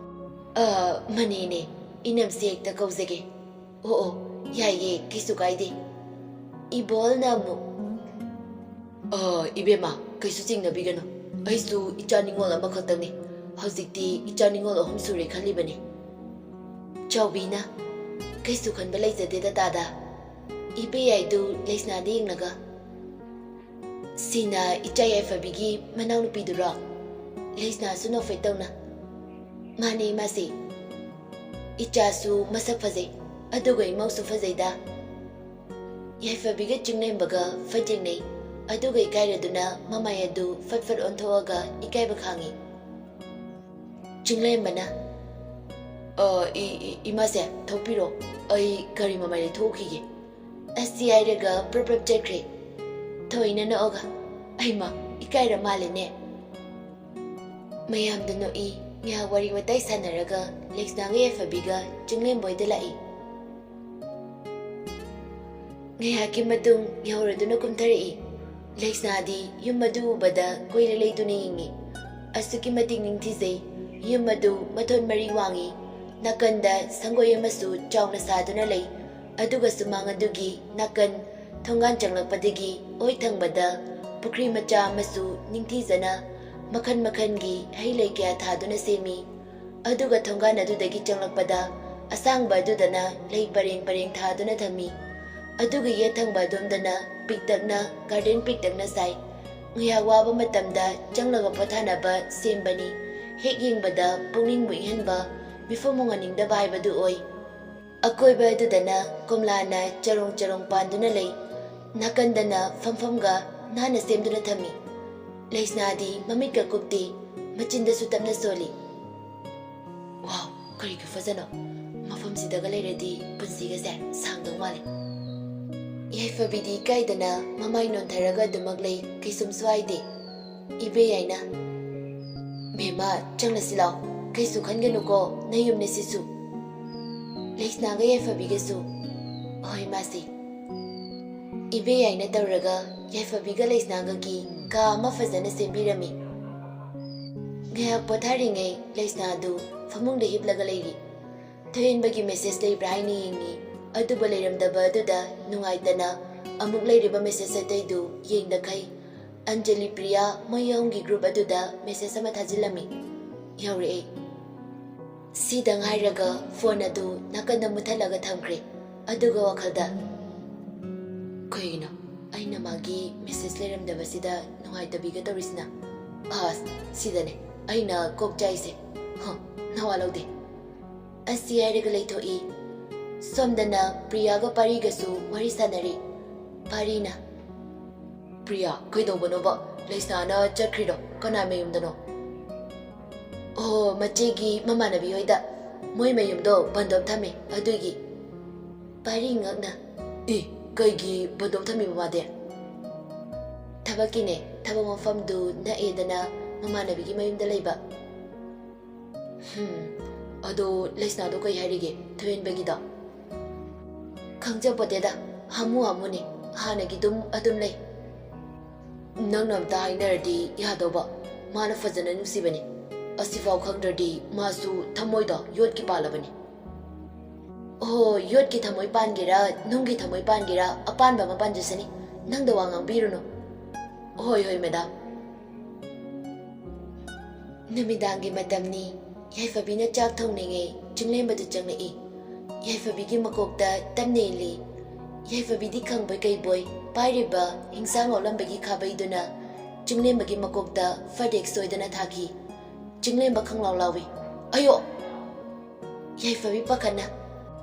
"ꯑ, ꯃꯅꯦꯅꯦ, ꯏꯅꯝꯁꯦ ꯍꯦꯛꯇ ꯀꯧꯖꯒꯦ꯫ ꯑꯣ, ꯑꯣ, ꯌꯥꯏꯌꯦ, ꯀꯩꯁꯨ ꯀꯥꯏꯗꯦ꯫" ꯏꯕꯣꯜꯅ ꯑꯃꯨꯛ, "ꯑ, ꯏꯕꯦꯝꯃ, ꯀꯩꯁꯨ ꯆꯤꯡꯅꯕꯤꯒꯅꯨ꯫ ꯑꯩꯁꯨ ꯏꯆꯥ ꯅꯤꯉꯣꯜ ꯑꯃꯈꯛꯇꯪꯅꯤ꯫ ꯍꯧꯖꯤꯛꯇꯤ ꯏꯆꯥ ꯅꯤꯉꯣꯜ ꯑꯍꯨꯝ ꯁꯨꯔꯦ ꯈꯜꯂꯤꯕꯅꯤ꯫" ꯆꯥꯎꯕꯤꯅ, "ꯀꯩꯁꯨ ꯈꯟꯕ ꯂꯩꯖꯗꯦꯗ ꯇꯥꯗ꯫" ꯏꯕꯦꯌꯥꯏꯗꯨ ꯂꯩꯁꯅꯥꯗ ꯌꯦꯡꯂꯒ, "ꯁꯤꯅ ꯏꯆꯥ ꯌꯥꯏꯐꯕꯤꯒꯤ ꯃꯅꯥꯎꯅꯨꯄꯤꯗꯨꯔꯣ?" ꯂꯩꯁꯅꯥꯁꯨ ꯅꯣꯛꯐꯦꯠ ꯇꯧꯅ, "ꯃꯥꯅꯦ ꯏꯃꯥꯁꯦ꯫ ꯏꯆꯥꯁꯨ ꯃꯁꯛ ꯐꯖꯩ, ꯑꯗꯨꯒ ꯏꯃꯧꯁꯨ ꯐꯖꯩꯗ꯫" ꯌꯥꯏꯐꯕꯤꯒ ꯆꯤꯡꯂꯦꯝꯕꯒ ꯐꯠ ꯌꯦꯡꯅꯩ꯫ ꯑꯗꯨꯒ ꯏꯀꯥꯏꯔꯗꯨꯅ ꯃꯃꯥꯏ ꯑꯗꯨ ꯐꯠ ꯐꯠ ꯑꯣꯟꯊꯣꯛꯑꯒ ꯏꯀꯥꯏꯕ ꯈꯥꯡꯉꯤ꯫ ꯆꯤꯡꯂꯦꯝꯕꯅ, "ꯑ, ꯏ-, ꯏ-, ꯏꯃꯥꯁꯦ, ꯊꯣꯛꯄꯤꯔꯣ꯫ ꯑꯩ ꯒꯥꯔꯤ ꯃꯃꯥꯏꯗ ꯊꯣꯛꯎꯈꯤꯒꯦ꯫" ꯑꯁꯤ ꯍꯥꯏꯔꯒ ꯄ꯭ꯔꯞ ꯄ꯭ꯔꯞ ꯆꯠꯈ꯭ꯔꯦ꯫ ꯊꯣꯏꯅ ꯅꯣꯛꯑꯒ, "ꯑꯩꯃ, ꯏꯀꯥꯏꯔ ꯃꯥꯜꯂꯦꯅꯦ꯫" ꯃꯌꯥꯝꯗ ꯅꯣꯛꯏ꯫ ꯉꯥꯏꯍꯥꯛ ꯋꯥꯔꯤ ꯋꯥꯇꯥꯏ ꯁꯥꯟꯅꯔꯒ ꯂꯩꯁꯅꯥꯒ ꯌꯥꯏꯐꯕꯤꯒ ꯆꯤꯡꯂꯦꯝꯕ ꯍꯣꯏꯗ ꯂꯥꯛꯏ꯫ ꯉꯥꯏꯍꯥꯛꯀꯤ ꯃꯇꯨꯡ ꯌꯧꯔꯗꯨꯅ ꯀꯨꯝꯊꯔꯛꯏ꯫ ꯂꯩꯁꯅꯥꯗꯤ ꯌꯨꯝ ꯑꯗꯨ ꯎꯕꯗ ꯀꯣꯏꯂꯩ ꯂꯩꯗꯨꯅ ꯌꯦꯡꯉꯤ꯫ ꯑꯁꯨꯛꯀꯤ ꯃꯇꯤꯛ ꯅꯤꯡꯊꯤꯖꯩ꯫ ꯌꯨꯝ ꯑꯗꯨ ꯃꯊꯣꯟ ꯃꯔꯤ ꯋꯥꯡꯏ꯫ ꯅꯥꯀꯟꯗ ꯁꯪꯒꯣꯏ ꯑꯃꯁꯨ ꯆꯥꯎꯅ ꯁꯥꯗꯨꯅ ꯂꯩ꯫ ꯑꯗꯨꯒ ꯁꯨꯃꯥꯡ ꯑꯗꯨꯒꯤ ꯅꯥꯀꯟ ꯊꯣꯡꯒꯥꯟ ꯆꯪꯂꯛꯄꯗꯒꯤ ꯑꯣꯏ ꯊꯪꯕꯗ ꯄꯨꯈ꯭ꯔꯤ ꯃꯆꯥ ꯑꯃꯁꯨ ꯅꯤꯡꯊꯤꯖꯅ ꯃꯈꯜ ꯃꯈꯜꯒꯤ ꯍꯩ ꯂꯩ ꯀꯌꯥ ꯊꯥꯗꯨꯅ ꯁꯦꯝꯃꯤ꯫ ꯑꯗꯨꯒ ꯊꯣꯡꯒꯥꯟ ꯑꯗꯨꯗꯒꯤ ꯆꯪꯂꯛꯄꯗ ꯑꯁꯥꯡꯕ ꯑꯗꯨꯗꯅ ꯂꯩ ꯄꯔꯦꯡ ꯄꯔꯦꯡ ꯊꯥꯗꯨꯅ ꯊꯝꯃꯤ꯫ ꯑꯗꯨꯒ ꯌꯦꯠ ꯊꯪꯕ ꯑꯗꯣꯝꯗꯅ ꯄꯤꯛꯇꯛꯅ ꯒꯥꯔꯗꯦꯟ ꯄꯤꯛꯇꯛꯅ ꯁꯥꯏ꯫ ꯉꯥꯏꯍꯥꯛ ꯋꯥꯕ ꯃꯇꯝꯗ ꯆꯪꯂꯒ ꯄꯣꯊꯥꯅꯕ ꯁꯦꯝꯕꯅꯤ꯫ ꯍꯦꯛ ꯌꯦꯡꯕꯗ ꯄꯨꯛꯅꯤꯡꯕꯨ ꯏꯪꯍꯟꯕ, ꯃꯤꯐꯝ ꯍꯣꯡꯍꯟꯅꯤꯡꯗꯕ ꯍꯥꯏꯕꯗꯨ ꯑꯣꯏ꯫ ꯑꯀꯣꯏꯕ ꯑꯗꯨꯗꯅ ꯀꯣꯝꯂꯥꯅ ꯆꯔꯣꯡ ꯆꯔꯣꯡ ꯄꯥꯟꯗꯨꯅ ꯂꯩ꯫ ꯅꯥꯀꯟꯗꯅ ꯐꯝꯐꯝꯒ ꯅꯥꯟꯅ ꯁꯦꯝꯗꯨꯅ ꯊꯝꯃꯤ꯫ ꯂꯩꯁꯅꯥꯗꯤ ꯃꯃꯤꯠꯀ ꯀꯨꯞꯇꯦ, ꯃꯆꯤꯟꯗꯁꯨ ꯇꯞꯅ ꯁꯣꯜꯂꯤ꯫ ꯋꯥꯎ, ꯀꯔꯤ ꯈꯨꯐꯖꯅꯣ! ꯃꯐꯝꯁꯤꯗꯒ ꯂꯩꯔꯗꯤ ꯄꯨꯟꯁꯤꯒꯁꯦ ꯁꯥꯡꯗꯧ ꯃꯥꯜꯂꯤ꯫ ꯌꯥꯏꯐꯕꯤꯗꯤ ꯏꯀꯥꯏꯗꯅ ꯃꯃꯥꯏ ꯅꯣꯟꯊꯔꯒ ꯑꯗꯨꯃꯛ ꯂꯩ, ꯀꯩꯁꯨꯝꯁꯨ ꯍꯥꯏꯗꯦ꯫ ꯏꯕꯦ ꯌꯥꯏꯅ, "ꯃꯦꯝꯃ, ꯆꯪꯂꯁꯤ ꯂꯥꯎ, ꯀꯩꯁꯨ ꯈꯟꯒꯅꯨꯀꯣ, ꯅꯌꯨꯝꯅꯦ ꯁꯤꯁꯨ꯫" ꯂꯩꯁꯅꯥꯒ ꯌꯥꯏꯐꯕꯤꯒꯁꯨ, "ꯍꯣꯏ ꯃꯥꯁꯤ꯫" ꯏꯕꯦ ꯌꯥꯏꯅ ꯇꯧꯔꯒ ꯌꯥꯏꯐꯕꯤꯒ ꯂꯩꯁꯅꯥꯒꯒꯤ ꯀꯥ ꯑꯃ ꯐꯖꯅ ꯁꯦꯝꯕꯤꯔꯝꯃꯤ꯫ ꯉꯥꯏꯍꯥꯛ ꯄꯣꯊꯥꯔꯤꯉꯩ ꯂꯩꯁꯅꯥꯗꯨ ꯐꯃꯨꯡꯗ ꯍꯤꯞꯂꯒ ꯂꯩꯔꯤ꯫ ꯊꯣꯏꯍꯦꯟꯕꯒꯤ ꯃꯦꯁꯦꯖ ꯂꯩꯕ꯭ꯔꯥ ꯍꯥꯏꯅ ꯌꯦꯡꯉꯤ, ꯑꯗꯨꯕꯨ ꯂꯩꯔꯝꯗꯕ ꯑꯗꯨꯗ ꯅꯨꯡꯉꯥꯏꯇꯅ ꯑꯃꯨꯛ ꯂꯩꯔꯤꯕ ꯃꯦꯁꯦꯖ ꯑꯇꯩꯗꯨ ꯌꯦꯡꯗꯈꯩ ꯑꯟꯖꯂꯤ ꯄ꯭ꯔꯤꯌꯥ ꯃꯣꯏ ꯑꯍꯨꯝꯒꯤ ꯒ꯭ꯔꯨꯞ ꯑꯗꯨꯗ ꯃꯦꯁꯦꯖ ꯑꯃ ꯊꯥꯖꯤꯜꯂꯝꯃꯤ꯫ ꯌꯧꯔꯛꯑꯦ꯫ ꯁꯤꯗ ꯉꯥꯏꯔꯒ ꯐꯣꯟ ꯑꯗꯨ ꯅꯥꯀꯟꯗ ꯃꯨꯠꯊꯠꯂꯒ ꯊꯝꯈ꯭ꯔꯦ꯫ ꯑꯗꯨꯒ ꯋꯥꯈꯜꯗ, "ꯀꯩꯒꯤꯅꯣ ꯑꯩꯅ ꯃꯥꯒꯤ ꯃꯦꯁꯦꯖ ꯂꯩꯔꯝꯗꯕꯁꯤꯗ ꯅꯨꯡꯉꯥꯏꯇꯕꯤꯒ ꯇꯧꯔꯤꯁꯤꯅ? ꯑꯁ, ꯁꯤꯗꯅꯦ ꯑꯩꯅ ꯀꯣꯛ ꯆꯥꯏꯁꯦ꯫ ꯍ, ꯅꯋꯥ ꯂꯧꯗꯦ꯫" ꯑꯁꯤ ꯍꯥꯏꯔꯒ ꯂꯩꯊꯣꯛꯏ꯫ ꯁꯣꯝꯗꯅ ꯄ꯭ꯔꯤꯌꯥꯒ ꯄꯥꯔꯤꯒꯁꯨ ꯋꯥꯔꯤ ꯁꯥꯟꯅꯔꯤ꯫ ꯄꯥꯔꯤꯅ, "ꯄ꯭ꯔꯤꯌꯥ, ꯀꯩꯗꯧꯕꯅꯣꯕ? ꯂꯩꯁꯅꯥꯅ ꯆꯠꯈ꯭ꯔꯤꯔꯣ? ꯀꯅꯥ ꯃꯌꯨꯝꯗꯅꯣ?" "ꯑꯣ, ꯃꯆꯦꯒꯤ ꯃꯃꯥꯟꯅꯕꯤ ꯍꯣꯏꯗ꯫ ꯃꯣꯏ ꯃꯌꯨꯝꯗꯣ ꯕꯟꯗꯣꯞ ꯊꯝꯃꯦ, ꯑꯗꯨꯒꯤ꯫" ꯄꯥꯔꯤ ꯉꯛꯅ, "ꯑꯦ, ꯀꯩꯒꯤ ꯕꯟꯗꯣꯞ ꯊꯝꯃꯤꯕ ꯃꯥꯗꯤ?" "ꯊꯕꯛꯀꯤꯅꯦ, ꯊꯕꯛ ꯃꯐꯝꯗꯨ ꯅꯛꯑꯦꯗꯅ ꯃꯃꯥꯟꯅꯕꯤꯒꯤ ꯃꯌꯨꯝꯗ ꯂꯩꯕ꯫" "ꯍꯝ, ꯑꯗꯣ ꯂꯩꯁꯅꯥꯗꯣ ꯀꯩ ꯍꯥꯏꯔꯤꯒꯦ, ꯊꯣꯏꯍꯦꯟꯕꯒꯤꯗꯣ?" "ꯈꯪꯖꯄꯣꯠꯇꯦꯗ, ꯍꯥꯃꯨ ꯍꯥꯃꯨꯅꯦ, ꯍꯥꯟꯅꯒꯤꯗꯨꯝ ꯑꯗꯨꯝ ꯂꯩ꯫" "ꯅꯪꯅ ꯑꯝꯇ ꯍꯥꯏꯅꯔꯗꯤ ꯌꯥꯗꯧꯕ꯫ ꯃꯥꯅ ꯐꯖꯅ ꯅꯨꯡꯁꯤꯕꯅꯤ꯫ ꯑꯁꯤꯐꯥꯎ ꯈꯪꯗ꯭ꯔꯗꯤ ꯃꯥꯁꯨ ꯊꯃꯣꯏꯗꯣ ꯌꯣꯠꯀꯤ ꯄꯥꯜꯂꯕꯅꯤ꯫ ꯑꯣꯍꯣ, ꯌꯣꯠꯀꯤ ꯊꯃꯣꯏ ꯄꯥꯟꯒꯦꯔꯥ, ꯅꯨꯡꯒꯤ ꯊꯃꯣꯏ ꯄꯥꯟꯒꯦꯔꯥ, ꯑꯄꯥꯟꯕ ꯑꯃ ꯄꯥꯟꯖꯁꯅꯤ꯫ ꯅꯪꯗ ꯋꯥ ꯉꯥꯡꯕꯤꯔꯨꯅꯨ꯫ ꯍꯣꯏ, ꯍꯣꯏ, ꯃꯦꯗꯥꯝ꯫ ꯅꯨꯃꯤꯗꯥꯡꯒꯤ ꯃꯇꯝꯅꯤ꯫ ꯌꯥꯏꯐꯕꯤꯅ ꯆꯥꯛ ꯊꯣꯡꯅꯤꯡꯉꯦ ꯆꯤꯡꯂꯦꯝꯕꯗꯨ ꯆꯪꯂꯛꯏ꯫ ꯌꯥꯏꯐꯕꯤꯒꯤ ꯃꯀꯣꯛꯇ ꯇꯞꯅ ꯏꯜꯂꯤ꯫ ꯌꯥꯏꯐꯕꯤꯗꯤ ꯈꯪꯕꯣꯏ ꯀꯩꯕꯣꯏ ꯄꯥꯏꯔꯤꯕ ꯍꯤꯡꯁꯥꯡ ꯑꯣꯠꯂꯝꯕꯒꯤ ꯈꯥꯕꯩꯗꯨꯅ ꯆꯤꯡꯂꯦꯝꯕꯒꯤ ꯃꯀꯣꯛꯇ ꯐꯗꯦꯛ ꯁꯣꯏꯗꯅ ꯊꯥꯈꯤ꯫ ꯆꯤꯡꯂꯦꯝꯕ ꯈꯪꯂꯥꯎ ꯂꯥꯎꯏ꯫ "ꯑꯌꯣ!" ꯌꯥꯏꯐꯕꯤ ꯄꯥꯈꯠꯅ,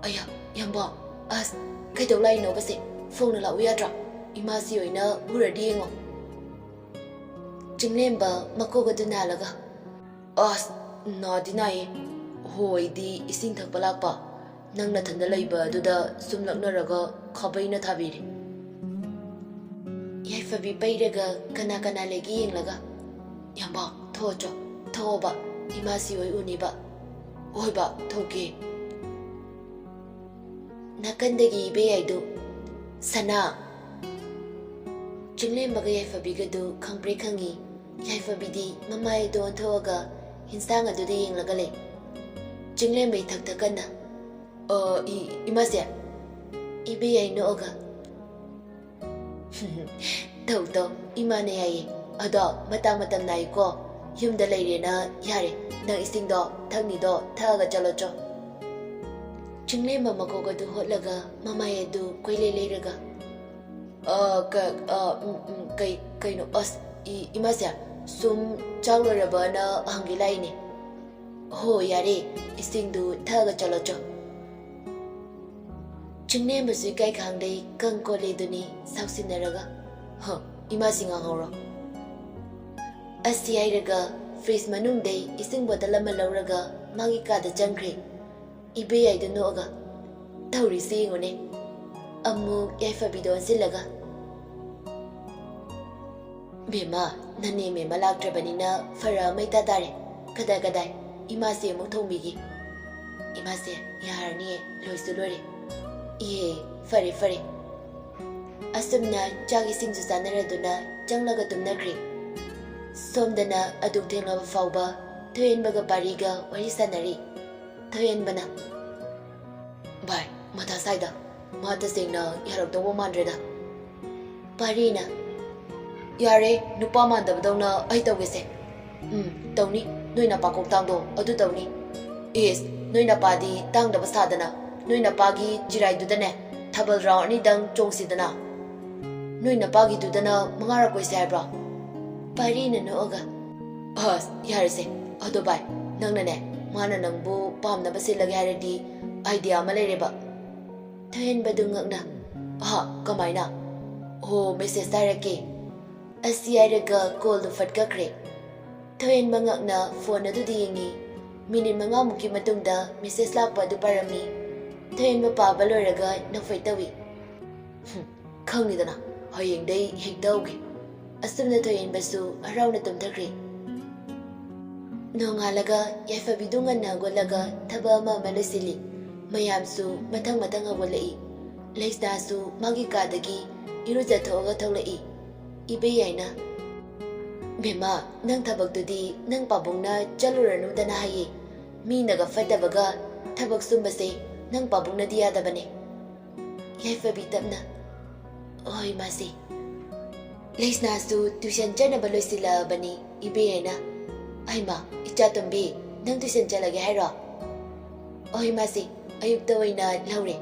"ꯑꯌꯥ, ꯌꯥꯝꯕ, ꯑꯁ, ꯀꯩꯗꯧ ꯂꯥꯛꯏꯅꯣꯕꯁꯦ? ꯐꯣꯡꯅ ꯂꯥꯛꯎ ꯌꯥꯗ꯭ꯔꯥ? ꯏꯃꯥꯁꯤ ꯑꯣꯏꯅ ꯎꯔꯗꯤ ꯌꯦꯡꯉꯣ꯫" ꯆꯤꯡꯂꯦꯝꯕ ꯃꯀꯣꯛ ꯑꯗꯨ ꯅꯥꯜꯂꯒ, "ꯑꯁ, ꯅꯥꯗꯤ ꯅꯥꯏꯌꯦ꯫ ꯍꯣꯏꯗꯤ ꯏꯁꯤꯡ ꯊꯛꯄ ꯂꯥꯛꯄ꯫ ꯅꯪ ꯅꯊꯟꯗ ꯂꯩꯕ ꯑꯗꯨꯗ ꯁꯨꯝ ꯂꯛꯅꯔꯒ ꯈꯥꯕꯩꯅ ꯊꯥꯕꯤꯔꯦ꯫" ꯌꯥꯏꯐꯕꯤ ꯄꯩꯔꯒ ꯀꯅꯥ ꯀꯅꯥ ꯂꯩꯒꯦ ꯌꯦꯡꯂꯒ, "ꯌꯥꯝꯕ, ꯊꯣꯛꯑꯣ ꯆꯣ, ꯊꯣꯛꯑꯣꯕ, ꯏꯃꯥꯁꯤ ꯍꯣꯏ ꯎꯅꯤꯕ꯫" "ꯍꯣꯏꯕ, ꯊꯣꯛꯀꯦ꯫" ꯅꯥꯀꯟꯗꯒꯤ ꯏꯕꯦꯌꯥꯏꯗꯨ, "ꯁꯅꯥ!" ꯆꯤꯡꯂꯦꯝꯕꯒ ꯌꯥꯏꯐꯕꯤꯒꯗꯨ ꯈꯪꯄ꯭ꯔꯦꯛ ꯈꯪꯉꯤ꯫ ꯌꯥꯏꯐꯕꯤꯗꯤ ꯃꯃꯥꯏ ꯑꯗꯨ ꯑꯣꯟꯊꯣꯛꯑꯒ ꯍꯤꯟꯁꯥꯡ ꯑꯗꯨꯗ ꯌꯦꯡꯂꯒ ꯂꯩ꯫ ꯆꯤꯡꯂꯦꯝꯕ ꯏꯊꯛ ꯊꯛꯀꯟꯅ, "ꯑ, ꯏ-, ꯏꯃꯥꯁꯦ?" ꯏꯕꯦꯌꯥꯏ ꯅꯣꯛꯑꯒ, "ꯇꯧ, ꯇꯧ, ꯏꯃꯥꯅ ꯌꯥꯏꯌꯦ꯫ ꯑꯗꯣ ꯃꯇꯥꯡ ꯃꯇꯝ ꯅꯥꯏꯀꯣ꯫ ꯌꯨꯝꯗ ꯂꯩꯔꯦꯅ ꯌꯥꯔꯦ꯫ ꯅꯪ ꯏꯁꯤꯡꯗꯣ ꯊꯛꯅꯤꯗꯣ ꯊꯛꯑꯒ ꯆꯠꯂꯣ ꯆꯣ꯫" ꯆꯤꯡꯂꯦꯝꯕ ꯃꯀꯣꯛ ꯑꯗꯨ ꯍꯣꯠꯂꯒ ꯃꯃꯥꯏ ꯑꯗꯨ ꯀꯣꯏꯂꯩ ꯂꯩꯔꯒ, "ꯑ, ꯀ-, ꯑ, ꯎꯝ, ꯎꯝ, ꯀꯩ-, ꯀꯩꯅꯣ, ꯑꯁ, ꯏ-, ꯏꯃꯥꯁꯦ, ꯁꯨꯝ ꯆꯥꯛ ꯂꯣꯏꯔꯕꯅ ꯍꯪꯒꯦ ꯂꯥꯛꯏꯅꯦ꯫" "ꯍꯣ, ꯌꯥꯔꯦ, ꯏꯁꯤꯡꯗꯨ ꯊꯛꯑꯒ ꯆꯠꯂꯣ ꯆꯣ꯫" ꯆꯤꯡꯂꯦꯝꯕꯁꯨ ꯏꯀꯥꯏ ꯈꯪꯗꯩ ꯀꯪ ꯀꯣꯜꯂꯦꯗꯨꯅꯤ ꯁꯥꯎꯁꯤꯟꯅꯔꯒ, "ꯍ, ꯏꯃꯥꯁꯤ ꯉꯥꯡꯍꯧꯔꯣ꯫" ꯑꯁꯤ ꯍꯥꯏꯔꯒ ꯐ꯭ꯔꯤꯖ ꯃꯅꯨꯡꯗꯩ ꯏꯁꯤꯡ ꯕꯣꯇꯜ ꯑꯃ ꯂꯧꯔꯒ ꯃꯥꯒꯤ ꯀꯥꯗ ꯆꯪꯈ꯭ꯔꯦ꯫ ꯏꯕꯦꯌꯥꯏꯗꯨ ꯅꯣꯛꯑꯒ, "ꯇꯧꯔꯤꯁꯤ ꯌꯦꯡꯉꯨꯅꯦ꯫" ꯑꯃꯨꯛ ꯌꯥꯏꯐꯕꯤꯗ ꯑꯣꯟꯁꯤꯜꯂꯒ, "ꯕꯦꯝꯃ, ꯅꯅꯦ ꯃꯦꯝꯃ ꯂꯥꯛꯇ꯭ꯔꯕꯅꯤꯅ ꯐꯔꯛ ꯑꯃ ꯏꯇꯥ ꯇꯥꯔꯦ꯫ ꯀꯗꯥꯏ, ꯀꯗꯥꯏ? ꯏꯃꯥꯁꯦ ꯑꯃꯨꯛ ꯊꯣꯡꯕꯤꯒꯦ꯫" "ꯏꯃꯥꯁꯦ, ꯌꯥꯔꯅꯤꯌꯦ, ꯂꯣꯏꯁꯨ ꯂꯣꯏꯔꯦ꯫" "ꯏꯍꯦ, ꯐꯔꯦ, ꯐꯔꯦ꯫" ꯑꯁꯨꯝꯅ ꯆꯥꯛ ꯏꯁꯤꯡꯁꯨ ꯆꯥꯅꯔꯗꯨꯅ ꯆꯪꯂꯒ ꯇꯨꯝꯅꯈ꯭ꯔꯦ꯫ ꯁꯣꯝꯗꯅ ꯑꯗꯨꯛ ꯊꯦꯡꯂꯕ ꯐꯥꯎꯕ ꯊꯣꯏꯍꯦꯟꯕꯒ ꯄꯥꯔꯤꯒ ꯋꯥꯔꯤ ꯁꯥꯟꯅꯔꯤ꯫ ꯊꯣꯏꯍꯦꯟꯕꯅ, "ꯚꯥꯏ, ꯃꯊꯥ ꯁꯥꯏꯗ꯫ ꯃꯥ ꯇꯁꯦꯡꯅ ꯌꯥꯔꯛꯇꯧꯕ ꯃꯥꯟꯗ꯭ꯔꯦꯗ꯫" ꯄꯥꯔꯤꯅ, "ꯌꯥꯔꯦ, ꯅꯨꯄꯥ ꯃꯥꯟꯗꯕꯗꯧꯅ ꯑꯩ ꯇꯧꯒꯦꯁꯦ꯫ ꯎꯝ, ꯇꯧꯅꯤ꯫ ꯅꯣꯏ ꯅꯄꯥ ꯀꯣꯛꯇꯥꯡꯗꯣ ꯑꯗꯨ ꯇꯧꯅꯤ꯫ ꯏꯁ, ꯅꯣꯏ ꯅꯄꯥꯗꯤ ꯇꯥꯡꯗꯕ ꯁꯥꯗꯅ, ꯅꯣꯏ ꯅꯄꯥꯒꯤ ꯆꯤꯔꯥꯏꯗꯨꯗꯅꯦ ꯊꯥꯕꯜ ꯔꯥꯎꯟ ꯑꯅꯤꯗꯪ ꯆꯣꯡꯁꯤꯗꯅ꯫ ꯅꯣꯏ ꯅꯄꯥꯒꯤꯗꯨꯗꯅ ꯃꯉꯥꯔꯛ ꯀꯣꯏꯁꯦ ꯍꯥꯏꯕ꯭ꯔꯣ?" ꯄꯥꯔꯤꯅ ꯅꯣꯛꯑꯒ, "ꯑꯁ, ꯌꯥꯔꯦꯁꯦ꯫ ꯑꯗꯣ ꯚꯥꯏ, ꯅꯪꯅꯅꯦ, ꯃꯥꯅ ꯅꯪꯕꯨ ꯄꯥꯝꯅꯕ ꯁꯤꯜꯂꯒꯦ ꯍꯥꯏꯔꯗꯤ ꯑꯥꯏꯗꯤꯌꯥ ꯑꯃ ꯂꯩꯔꯦꯕ꯫" ꯊꯣꯏꯍꯦꯟꯕꯗꯨ ꯉꯛꯅ, "ꯑꯍꯥ, ꯀꯃꯥꯏꯅ?" "ꯑꯣ, ꯃꯦꯁꯦꯖꯇ ꯍꯥꯏꯔꯛꯀꯦ꯫" ꯑꯁꯤ ꯍꯥꯏꯔꯒ ꯀꯣꯜꯗꯨ ꯐꯠ ꯀꯛꯈ꯭ꯔꯦ꯫ ꯊꯣꯏꯍꯦꯟꯕ ꯉꯛꯅ ꯐꯣꯟ ꯑꯗꯨꯗ ꯌꯦꯡꯉꯤ꯫ ꯃꯤꯅꯤꯠ ꯃꯉꯥꯃꯨꯛꯀꯤ ꯃꯇꯨꯡꯗ ꯃꯦꯁꯦꯖ ꯂꯥꯛꯄ ꯑꯗꯨ ꯄꯥꯔꯝꯃꯤ꯫ ꯊꯣꯏꯍꯦꯟꯕ ꯄꯥꯕ ꯂꯣꯏꯔꯒ ꯅꯣꯛꯐꯦꯠ ꯇꯧꯏ꯫ "ꯍꯨꯝ, ꯈꯪꯉꯤꯗꯅ, ꯍꯌꯦꯡꯗꯩ ꯍꯦꯛꯇ ꯍꯧꯒꯦ꯫" ꯑꯁꯨꯝꯅ ꯊꯣꯏꯍꯦꯟꯕꯁꯨ ꯍꯔꯥꯎꯅ ꯇꯨꯝꯊꯈ꯭ꯔꯦ꯫ ꯅꯣꯡꯉꯥꯜꯂꯒ ꯌꯥꯏꯐꯕꯤꯗꯨ ꯉꯟꯅ ꯍꯧꯒꯠꯂꯒ ꯊꯕꯛ ꯑꯃ ꯑꯃ ꯂꯣꯏꯁꯤꯜꯂꯤ꯫ ꯃꯌꯥꯝꯁꯨ ꯃꯊꯪ ꯃꯊꯪ ꯍꯧꯒꯠꯂꯛꯏ꯫ ꯂꯩꯁꯅꯥꯁꯨ ꯃꯥꯒꯤ ꯀꯥꯗꯒꯤ ꯏꯔꯨꯖꯊꯣꯛꯑꯒ ꯊꯣꯛꯂꯛꯏ꯫ ꯏꯕꯦ ꯌꯥꯏꯅ, "ꯕꯦꯝꯃ, ꯅꯪ ꯊꯕꯛꯇꯨꯗꯤ ꯅꯪ ꯄꯥꯕꯨꯡꯅ ꯆꯠꯂꯨꯔꯅꯨꯗꯅ ꯍꯥꯏꯌꯦ꯫ ꯃꯤꯅꯒ ꯐꯠꯇꯕꯒ ꯊꯕꯛ ꯁꯨꯝꯕꯁꯦ ꯅꯪ ꯄꯥꯕꯨꯡꯅꯗꯤ ꯌꯥꯗꯕꯅꯦ꯫" ꯌꯥꯏꯐꯕꯤ ꯇꯞꯅ, "ꯍꯣꯏ, ꯃꯥꯁꯤ꯫" ꯂꯩꯁꯅꯥꯁꯨ ꯇ꯭ꯌꯨꯁꯟ ꯆꯠꯅꯕ ꯂꯣꯏꯁꯤꯜꯂꯛꯑꯕꯅꯤ꯫ ꯏꯕꯦ ꯌꯥꯏꯅ, "ꯍꯩꯃꯥ, ꯏꯆꯥ ꯇꯣꯝꯕꯤ, ꯅꯪ ꯇ꯭ꯌꯨꯁꯟ ꯆꯠꯂꯒꯦ ꯍꯥꯏꯔꯣ?" "ꯍꯣꯏ, ꯃꯥꯁꯤ, ꯑꯌꯨꯛꯇ ꯑꯣꯏꯅ ꯂꯧꯔꯦ꯫"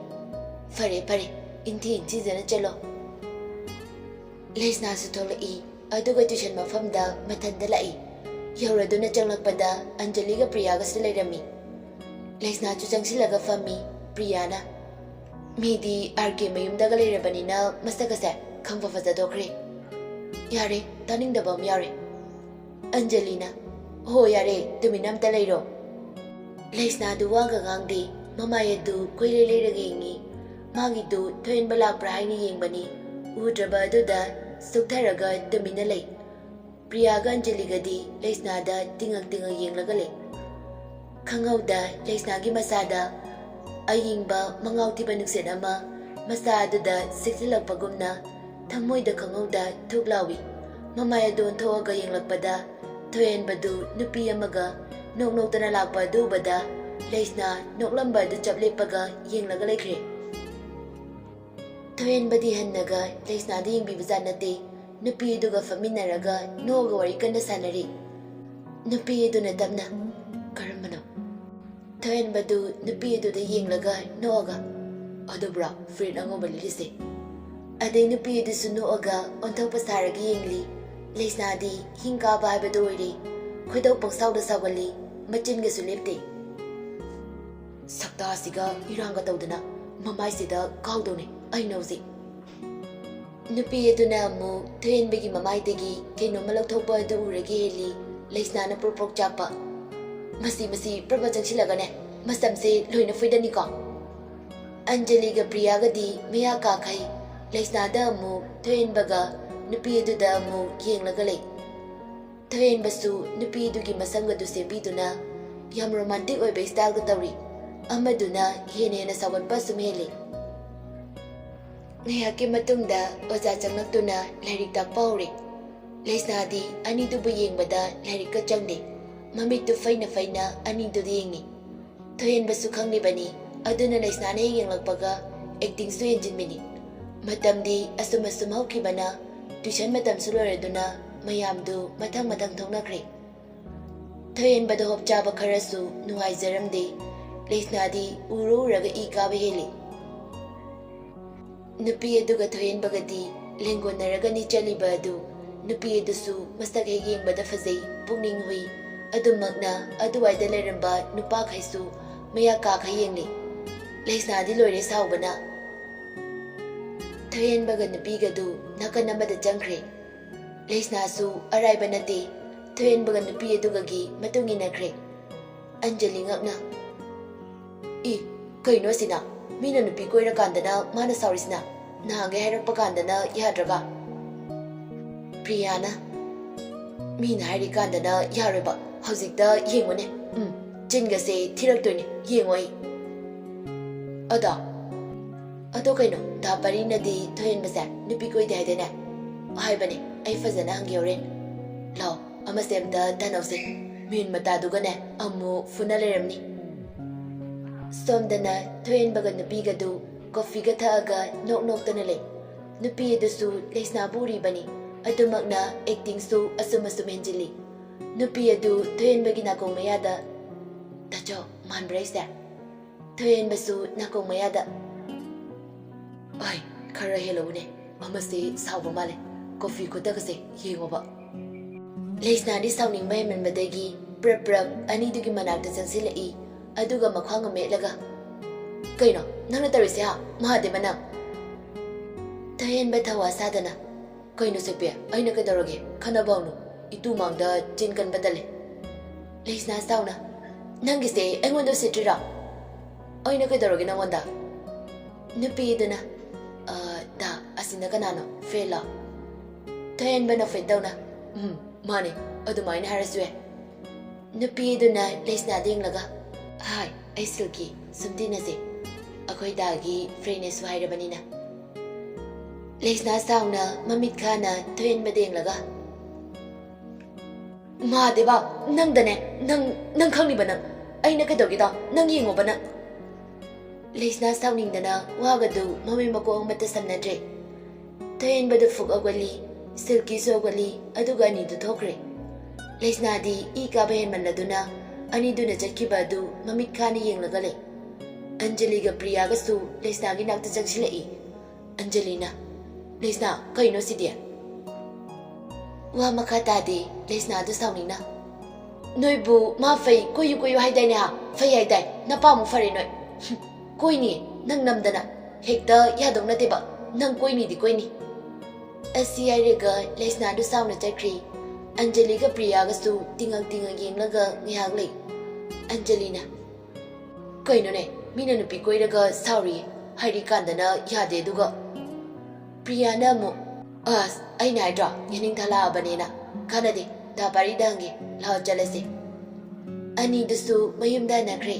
"ꯐꯔꯦ, ꯐꯔꯦ, ꯏꯟꯊꯤ ꯏꯟꯊꯤꯖꯅ ꯆꯠꯂꯣ꯫" ꯂꯩꯁꯅꯥꯁꯨ ꯊꯣꯛꯂꯛꯏ, ꯑꯗꯨꯒ ꯇ꯭ꯌꯨꯁꯟ ꯃꯐꯝꯗ ꯃꯊꯟꯇ ꯂꯥꯛꯏ꯫ ꯌꯧꯔꯗꯨꯅ ꯆꯪꯂꯛꯄꯗ ꯑꯟꯖꯂꯤꯒ ꯄ꯭ꯔꯤꯌꯥꯒꯁꯨ ꯂꯩꯔꯝꯃꯤ꯫ ꯂꯩꯁꯅꯥꯁꯨ ꯆꯪꯁꯤꯜꯂꯒ ꯐꯝꯃꯤ꯫ ꯄ꯭ꯔꯤꯌꯥꯅ, "ꯃꯤꯗꯤ ꯑꯥꯔ ꯀꯦ ꯃꯌꯨꯝꯗꯒ ꯂꯩꯔꯕꯅꯤꯅ ꯃꯁꯛ ꯑꯁꯦ ꯈꯪꯐ ꯐꯖꯊꯣꯛꯈ꯭ꯔꯦ꯫" "ꯌꯥꯔꯦ, ꯇꯥꯅꯤꯡꯗꯕ ꯑꯃ ꯌꯥꯎꯔꯦ꯫" ꯑꯟꯖꯂꯤꯅ, "ꯍꯣ, ꯌꯥꯔꯦ, ꯇꯨꯃꯤꯟꯅ ꯑꯝꯇ ꯂꯩꯔꯣ꯫" ꯂꯩꯁꯅꯥꯗꯨ ꯋꯥꯒ ꯉꯥꯡꯗꯦ, ꯃꯃꯥꯏ ꯑꯗꯨ ꯀꯣꯏꯂꯩ ꯂꯩꯔꯒ ꯌꯦꯡꯉꯤ꯫ ꯃꯥꯒꯤꯗꯨ ꯊꯣꯏꯍꯦꯟꯕ ꯂꯥꯛꯄ꯭ꯔꯥ ꯍꯥꯏꯅ ꯌꯦꯡꯕꯅꯤ, ꯎꯗ꯭ꯔꯕ ꯑꯗꯨꯗ ꯁꯨꯛꯊꯔꯒ ꯇꯨꯃꯤꯟꯅ ꯂꯩ꯫ ꯄ꯭ꯔꯤꯌꯥꯒ ꯑꯟꯖꯂꯤꯒꯗꯤ ꯂꯩꯁꯅꯥꯗ ꯇꯤꯡꯉꯛ ꯇꯤꯡꯉꯛ ꯌꯦꯡꯂꯒ ꯂꯩ꯫ ꯈꯪꯍꯧꯗ ꯂꯩꯁꯅꯥꯒꯤ ꯃꯁꯥꯗ ꯑꯌꯤꯡꯕ ꯃꯉꯥꯎ ꯊꯤꯕ ꯅꯨꯡꯁꯤꯠ ꯑꯃ ꯃꯁꯥ ꯑꯗꯨꯗ ꯁꯤꯠꯆꯤꯜꯂꯛꯄꯒꯨꯝꯅ ꯊꯃꯣꯏꯗ ꯈꯪꯍꯧꯗ ꯊꯨꯛ ꯂꯥꯎꯏ꯫ ꯃꯃꯥꯏ ꯑꯗꯨ ꯑꯣꯟꯊꯣꯛꯑꯒ ꯌꯦꯡꯂꯛꯄꯗ, ꯊꯣꯏꯍꯦꯟꯕꯗꯨ ꯅꯨꯄꯤ ꯑꯃꯒ ꯅꯣꯛ ꯅꯣꯛꯇꯅ ꯂꯥꯛꯄ ꯑꯗꯨ ꯎꯕꯗ, ꯂꯩꯁꯅꯥ ꯅꯣꯛꯂꯝꯕ ꯑꯗꯨ ꯆꯞ ꯂꯦꯞꯄꯒ ꯌꯦꯡꯂꯒ ꯂꯩꯈ꯭ꯔꯦ꯫ ꯊꯣꯏꯍꯦꯟꯕꯗꯤ ꯍꯟꯅꯒ ꯂꯩꯁꯅꯥꯗ ꯌꯦꯡꯕꯤꯕꯖꯥꯠ ꯅꯠꯇꯦ꯫ ꯅꯨꯄꯤ ꯑꯗꯨꯒ ꯐꯝꯃꯤꯟꯅꯔꯒ ꯅꯣꯛꯑꯒ ꯋꯥꯔꯤ ꯀꯟꯅ ꯁꯥꯟꯅꯔꯤ꯫ ꯅꯨꯄꯤ ꯑꯗꯨꯅ ꯇꯞꯅ, "ꯀꯔꯝꯕꯅꯣ?" ꯊꯣꯏꯍꯦꯟꯕꯗꯨ ꯅꯨꯄꯤ ꯑꯗꯨꯗ ꯌꯦꯡꯂꯒ ꯅꯣꯛꯑꯒ, "ꯑꯗꯨꯕ꯭ꯔꯥ ꯐꯨꯔꯤꯠ ꯑꯉꯧꯕ ꯂꯤꯠꯂꯤꯁꯦ?" ꯑꯗꯩ ꯅꯨꯄꯤ ꯑꯗꯨꯁꯨ ꯅꯣꯛꯑꯒ ꯑꯣꯟꯊꯣꯛꯄ ꯁꯥꯔꯒ ꯌꯦꯡꯂꯤ꯫ ꯂꯩꯁꯅꯥꯗꯤ ꯍꯤꯡ ꯀꯥꯕ ꯍꯥꯏꯕꯗꯨ ꯑꯣꯏꯔꯦ꯫ ꯈꯣꯏꯗꯧ ꯄꯪꯁꯥꯎꯗ ꯁꯥꯎꯒꯜꯂꯤ, ꯃꯆꯤꯟꯒꯁꯨ ꯂꯦꯞꯇꯦ꯫ "ꯁꯛꯇꯥꯁꯤꯒ ꯏꯔꯥꯡꯒ ꯇꯧꯗꯅ ꯃꯃꯥꯏꯁꯤꯗ ꯀꯥꯎꯗꯧꯅꯦ ꯑꯩꯅ ꯍꯧꯖꯤꯛ"꯫ ꯅꯨꯄꯤ ꯑꯗꯨꯅ ꯑꯃꯨꯛ ꯊꯣꯏꯍꯦꯟꯕꯒꯤ ꯃꯃꯥꯏꯗꯒꯤ ꯀꯩꯅꯣꯝꯃ ꯂꯧꯊꯣꯛꯄ ꯑꯗꯨ ꯎꯔꯒ ꯍꯦꯜꯂꯤ꯫ ꯂꯩꯁꯅꯥꯅ ꯄ꯭ꯔꯣꯛ ꯄ꯭ꯔꯣꯛ ꯆꯥꯛꯄ, "ꯃꯁꯤ, ꯃꯁꯤ ꯄ꯭ꯔꯃ ꯆꯪꯁꯤꯜꯂꯒꯅꯦ ꯃꯁꯝꯁꯦ ꯂꯣꯏꯅ ꯐꯣꯏꯗꯅꯤꯀꯣ"꯫ ꯑꯟꯖꯂꯤꯒ ꯄ꯭ꯔꯤꯌꯥꯒꯗꯤ ꯃꯌꯥ ꯀꯥꯈꯩ꯫ ꯂꯩꯁꯅꯥꯗ ꯑꯃꯨꯛ ꯊꯣꯏꯍꯦꯟꯕꯒ ꯅꯨꯄꯤ ꯑꯗꯨꯗ ꯑꯃꯨꯛ ꯌꯦꯡꯂꯒ ꯂꯩ꯫ ꯊꯣꯏꯍꯦꯟꯕꯁꯨ ꯅꯨꯄꯤꯗꯨꯒꯤ ꯃꯁꯝꯒꯗꯨ ꯁꯦꯝꯕꯤꯗꯨꯅ ꯌꯥꯝ ꯔꯣꯃꯥꯟꯇꯤꯛ ꯑꯣꯏꯕ ꯏꯁꯇꯥꯏꯜꯒ ꯇꯧꯔꯤ꯫ ꯑꯃꯗꯨꯅ ꯍꯦꯟꯅ ꯍꯦꯟꯅ ꯁꯥꯎꯒꯠꯄ ꯑꯁꯨꯝ ꯍꯦꯜꯂꯤ꯫ ꯉꯥꯏꯍꯥꯛꯀꯤ ꯃꯇꯨꯡꯗ ꯑꯣꯖꯥ ꯆꯪꯂꯛꯇꯨꯅ ꯂꯥꯏꯔꯤꯛ ꯇꯥꯛꯄ ꯍꯧꯔꯦ꯫ ꯂꯩꯁꯅꯥꯗꯤ ꯑꯅꯤꯗꯨꯕꯨ ꯌꯦꯡꯕꯗ ꯂꯥꯏꯔꯤꯛꯀ ꯆꯪꯗꯦ꯫ ꯃꯃꯤꯠꯇꯨ ꯐꯩꯅ ꯐꯩꯅ ꯑꯅꯤꯗꯨꯗ ꯌꯦꯡꯉꯤ꯫ ꯊꯣꯏꯍꯦꯟꯕꯁꯨ ꯈꯪꯂꯤꯕꯅꯤ, ꯑꯗꯨꯅ ꯂꯩꯁꯅꯥꯅ ꯍꯦꯛ ꯌꯦꯡꯂꯛꯄꯒ ꯑꯦꯛꯇꯤꯡꯁꯨ ꯍꯦꯟꯖꯤꯟꯕꯤꯅꯤ꯫ ꯃꯇꯝꯗꯤ ꯑꯁꯨꯝ ꯑꯁꯨꯝ ꯍꯧꯈꯤꯕꯅ ꯇ꯭ꯌꯨꯁꯟ ꯃꯇꯝꯁꯨ ꯂꯣꯏꯔꯗꯨꯅ ꯃꯌꯥꯝꯗꯨ ꯃꯊꯪ ꯃꯊꯪ ꯊꯣꯛꯅꯈ꯭ꯔꯦ꯫ ꯊꯣꯏꯍꯦꯟꯕꯗ ꯍꯣꯞ ꯆꯥꯕ ꯈꯔꯁꯨ ꯅꯨꯡꯉꯥꯏꯖꯔꯝꯗꯦ꯫ ꯂꯩꯁꯅꯥꯗꯤ ꯎꯔꯨ ꯎꯔꯒ ꯏ ꯀꯥꯕ ꯍꯦꯜꯂꯤ꯫ ꯅꯨꯄꯤ ꯑꯗꯨꯒ ꯊꯣꯏꯍꯦꯟꯕꯒꯗꯤ ꯂꯦꯡꯒꯣꯟꯅꯔꯒꯅꯤ ꯆꯠꯂꯤꯕ ꯑꯗꯨ꯫ ꯅꯨꯄꯤ ꯑꯗꯨꯁꯨ ꯃꯁꯛ ꯍꯦꯛ ꯌꯦꯡꯕꯗ ꯐꯖꯩ, ꯄꯨꯛꯅꯤꯡ ꯍꯨꯏ꯫ ꯑꯗꯨꯃꯛꯅ ꯑꯗꯨꯋꯥꯏꯗ ꯂꯩꯔꯝꯕ ꯅꯨꯄꯥꯈꯩꯁꯨ ꯃꯌꯥ ꯀꯥꯈꯩ ꯌꯦꯡꯂꯤ꯫ ꯂꯩꯁꯅꯥꯗꯤ ꯂꯣꯏꯔꯦ ꯁꯥꯎꯕꯅ꯫ ꯊꯣꯏꯍꯦꯟꯕꯒ ꯅꯨꯄꯤꯒꯗꯨ ꯅꯥꯀꯟ ꯑꯃꯗ ꯆꯪꯈ꯭ꯔꯦ꯫ ꯂꯩꯁꯅꯥꯁꯨ ꯑꯔꯥꯏꯕ ꯅꯠꯇꯦ, ꯊꯣꯏꯍꯦꯟꯕꯒ ꯅꯨꯄꯤ ꯑꯗꯨꯒꯒꯤ ꯃꯇꯨꯡ ꯏꯟꯅꯈ꯭ꯔꯦ꯫ ꯑꯟꯖꯂꯤ ꯉꯛꯅ, "ꯏ, ꯀꯩꯅꯣ ꯑꯁꯤꯅ? ꯃꯤꯅ ꯅꯨꯄꯤ ꯀꯣꯏꯔꯀꯥꯟꯗꯅ ꯃꯥꯅ ꯁꯥꯎꯔꯤꯁꯤꯅ? ꯅꯍꯥꯟꯒꯩ ꯍꯥꯏꯔꯛꯄ ꯀꯥꯟꯗꯅ ꯌꯥꯗ꯭ꯔꯒ?" ꯄ꯭ꯔꯤꯌꯥꯅ, "ꯃꯤꯅ ꯍꯥꯏꯔꯤꯀꯥꯟꯗꯅ ꯌꯥꯔꯣꯏꯕ, ꯍꯧꯖꯤꯛꯇ ꯌꯦꯡꯉꯨꯅꯦ꯫ ꯎꯝ, ꯆꯤꯟꯒꯁꯦ ꯊꯤꯔꯛꯇꯣꯏꯅꯦ, ꯌꯦꯡꯉꯣ ꯑꯩ"꯫ "ꯑꯗꯣ, ꯑꯗꯣ ꯀꯩꯅꯣ, ꯗꯥ ꯄꯔꯤꯅꯗꯤ ꯊꯣꯏꯍꯦꯟꯕꯁꯦ ꯅꯨꯄꯤ ꯀꯣꯏꯗꯦ ꯍꯥꯏꯗꯥꯏꯅꯦ?" ꯍꯥꯏꯕꯅꯦ꯫ ꯑꯩ ꯐꯖꯅ ꯍꯪꯒꯦ ꯍꯣꯔꯦꯟ꯫ ꯂꯥꯎ, ꯑꯃꯁꯦ ꯑꯝꯇ ꯇꯥꯟꯅꯧꯁꯦ꯫ ꯃꯤꯍꯨꯟ ꯃꯇꯥꯗꯨꯒꯅꯦ ꯑꯃꯨꯛ ꯐꯨꯅ ꯂꯩꯔꯝꯅꯤ꯫ ꯁꯣꯝꯗꯅ ꯊꯣꯏꯍꯦꯟꯕꯒ ꯅꯨꯄꯤꯒꯗꯨ ꯀꯣꯐꯤꯒ ꯊꯛꯑꯒ ꯅꯣꯛ ꯅꯣꯛꯇꯅ ꯂꯩ꯫ ꯅꯨꯄꯤ ꯑꯗꯨꯁꯨ ꯂꯩꯁꯅꯥꯕꯨ ꯎꯔꯤꯕꯅꯤ꯫ ꯑꯗꯨꯃꯛꯅ ꯑꯦꯛꯇꯤꯡꯁꯨ ꯑꯁꯨꯝ ꯑꯁꯨꯝ ꯍꯦꯟꯖꯤꯜꯂꯤ꯫ ꯅꯨꯄꯤ ꯑꯗꯨ ꯊꯣꯏꯍꯦꯟꯕꯒꯤ ꯅꯥꯀꯣꯡ ꯃꯌꯥꯗ, "ꯇꯥꯆꯧ, ꯃꯥꯟꯕ꯭ꯔꯥ ꯑꯩꯁꯦ?" ꯊꯣꯏꯍꯦꯟꯕꯁꯨ ꯅꯥꯀꯣꯡ ꯃꯌꯥꯗ, "ꯑꯣꯏ, ꯈꯔ ꯍꯦꯜꯂꯧꯅꯦ, ꯑꯃꯁꯦ ꯁꯥꯎꯕ ꯃꯥꯜꯂꯦ, ꯀꯣꯐꯤ ꯈꯨꯇꯛ ꯑꯁꯦ ꯌꯦꯡꯉꯣꯕ꯫" ꯂꯩꯁꯅꯥꯗꯤ ꯁꯥꯎꯅꯤꯡꯕ ꯍꯦꯟꯃꯟꯕꯗꯒꯤ ꯄ꯭ꯔꯞ ꯄ꯭ꯔꯞ ꯑꯅꯤꯗꯨꯒꯤ ꯃꯅꯥꯛꯇ ꯆꯪꯁꯤꯜꯂꯛꯏ, ꯑꯗꯨꯒ ꯃꯈ꯭ꯋꯥꯡ ꯑꯃ ꯃꯦꯠꯂꯒ, "ꯀꯩꯅꯣ ꯅꯪꯅ ꯇꯧꯔꯤꯁꯦ, ꯍꯥ, ꯃꯍꯥꯗꯦꯕ ꯅꯪ?" ꯊꯣꯏꯍꯦꯟꯕ ꯊꯧꯋꯥ ꯁꯥꯗꯅ, "ꯀꯩꯅꯣ ꯁꯛꯄꯤ, ꯑꯩꯅ ꯀꯩꯗꯧꯔꯒꯦ? ꯈꯟꯅꯕ ꯍꯧꯅꯨ, ꯏꯇꯨ ꯃꯥꯡꯗ ꯆꯤꯟ ꯀꯟꯕ ꯇꯜꯂꯦ꯫" ꯂꯩꯁꯅꯥ ꯁꯥꯎꯅ, "ꯅꯪꯒꯤꯁꯦ ꯑꯩꯉꯣꯟꯗ ꯎꯁꯤꯠꯇ꯭ꯔꯤꯔꯣ? ꯑꯩꯅ ꯀꯩꯗꯧꯔꯒꯦ ꯅꯪꯉꯣꯟꯗ?" ꯅꯨꯄꯤꯗꯨꯅ, "ꯑ, ꯗꯥ, ꯑꯁꯤꯅ ꯀꯅꯥꯅꯣ? ꯐ꯭ꯔꯦꯟꯂꯣ?" ꯊꯣꯏꯍꯦꯟꯕꯅ ꯐꯦꯠ ꯇꯧꯅ, "ꯎꯝ, ꯃꯥꯅꯦ, ꯑꯗꯨꯃꯥꯏꯅ ꯍꯥꯏꯔꯁꯨ ꯌꯥꯏ꯫" ꯅꯨꯄꯤꯗꯨꯅ ꯂꯩꯁꯅꯥꯗ ꯌꯦꯡꯂꯒ, "ꯍꯥꯏ, ꯑꯩ ꯁꯤꯜꯀꯤ, ꯁꯨꯝ ꯇꯤꯟꯅꯁꯦ꯫ ꯑꯩꯈꯣꯏ ꯗꯥꯒꯤ ꯐ꯭ꯔꯦꯟꯅꯦꯁꯨ ꯍꯥꯏꯔꯕꯅꯤꯅ꯫" ꯂꯩꯁꯅꯥ ꯁꯥꯎꯅ ꯃꯃꯤꯠ ꯈꯥꯅ ꯊꯣꯏꯍꯦꯟꯕꯗ ꯌꯦꯡꯂꯒ, "ꯃꯍꯥꯗꯦꯕ, ꯅꯪꯗꯅꯦ, ꯅꯪ, ꯅꯪ ꯈꯪꯅꯤꯕ ꯅꯪ꯫ ꯑꯩꯅ ꯀꯩꯗꯧꯒꯦꯗꯣ ꯅꯪ ꯌꯦꯡꯉꯣꯕ ꯅꯪ꯫" ꯂꯩꯁꯅꯥ ꯁꯥꯎꯅꯤꯡꯗꯅ ꯋꯥꯒꯗꯨ ꯃꯃꯩ ꯃꯀꯣꯛ ꯑꯃꯠꯇ ꯁꯝꯅꯗ꯭ꯔꯦ꯫ ꯊꯣꯏꯍꯦꯟꯕꯗꯨ ꯐꯨꯛ ꯍꯧꯒꯠꯂꯤ, ꯁꯤꯜꯀꯤꯁꯨ ꯍꯧꯒꯠꯂꯤ, ꯑꯗꯨꯒ ꯑꯅꯤꯗꯨ ꯊꯣꯛꯈ꯭ꯔꯦ꯫ ꯂꯩꯁꯅꯥꯗꯤ ꯏ ꯀꯥꯕ ꯍꯦꯟꯃꯜꯂꯗꯨꯅ ꯑꯅꯤꯗꯨꯅ ꯆꯠꯈꯤꯕ ꯑꯗꯨ ꯃꯃꯤꯠ ꯈꯥꯅ ꯌꯦꯡꯂꯒ ꯂꯩ꯫ ꯑꯟꯖꯂꯤꯒ ꯄ꯭ꯔꯤꯌꯥꯒꯁꯨ ꯂꯩꯁꯅꯥꯒꯤ ꯅꯥꯛꯇ ꯆꯪꯁꯤꯜꯂꯛꯏ꯫ ꯑꯟꯖꯂꯤꯅ, "ꯂꯩꯁꯅꯥ, ꯀꯩꯅꯣ ꯁꯤꯗꯤ?" ꯋꯥ ꯃꯈꯥ ꯇꯥꯗꯦ꯫ ꯂꯩꯁꯅꯥꯗꯨ ꯁꯥꯎꯅꯤꯡꯅ, "ꯅꯣꯏꯕꯨ ꯃꯥ ꯐꯩ, ꯀꯣꯏꯌꯨ ꯀꯣꯏꯌꯨ ꯍꯥꯏꯗꯥꯏꯅꯦ, ꯍꯥ? ꯐꯩ ꯍꯥꯏꯗꯥꯏ? ꯅꯄꯥꯃꯨꯛ ꯐꯔꯦ ꯅꯣꯏ꯫ ꯍꯨꯝ, ꯀꯣꯏꯅꯤ, ꯅꯪ ꯅꯝꯗꯅ꯫ ꯍꯦꯛꯇ ꯌꯥꯗꯧ ꯅꯠꯇꯦꯕ, ꯅꯪ ꯀꯣꯏꯅꯤꯗꯤ ꯀꯣꯏꯅꯤ꯫" ꯑꯁꯤ ꯍꯥꯏꯔꯒ ꯂꯩꯁꯅꯥꯗꯨ ꯁꯥꯎꯅ ꯆꯠꯈ꯭ꯔꯦ꯫ ꯑꯟꯖꯂꯤꯒ ꯄ꯭ꯔꯤꯌꯥꯒꯁꯨ ꯇꯤꯡꯉꯛ ꯇꯤꯡꯉꯛ ꯌꯦꯡꯂꯒ ꯉꯥꯏꯍꯥꯛ ꯂꯩ꯫ ꯑꯟꯖꯂꯤꯅ, "ꯀꯩꯅꯣꯅꯦ, ꯃꯤꯅ ꯅꯨꯄꯤ ꯀꯣꯏꯔꯒ ꯁꯥꯎꯔꯤ ꯍꯥꯏꯔꯤ ꯀꯥꯟꯗꯅ ꯌꯥꯗꯦ, ꯑꯗꯨꯒ?" ꯄ꯭ꯔꯤꯌꯥꯅ ꯑꯃꯨꯛ, "ꯑꯁ, ꯑꯩꯅ ꯍꯥꯏꯗ꯭ꯔꯣ, ꯌꯥꯅꯤꯡꯊꯥ ꯂꯥꯛꯑꯕꯅꯦꯅ꯫ ꯀꯥꯟꯅꯗꯦ, ꯗꯥ ꯄꯥꯔꯤꯗ ꯍꯪꯒꯦ, ꯂꯥꯛꯑꯣ ꯆꯠꯂꯁꯦ꯫" ꯑꯅꯤꯗꯨꯁꯨ ꯃꯌꯨꯝꯗ ꯍꯟꯅꯈ꯭ꯔꯦ꯫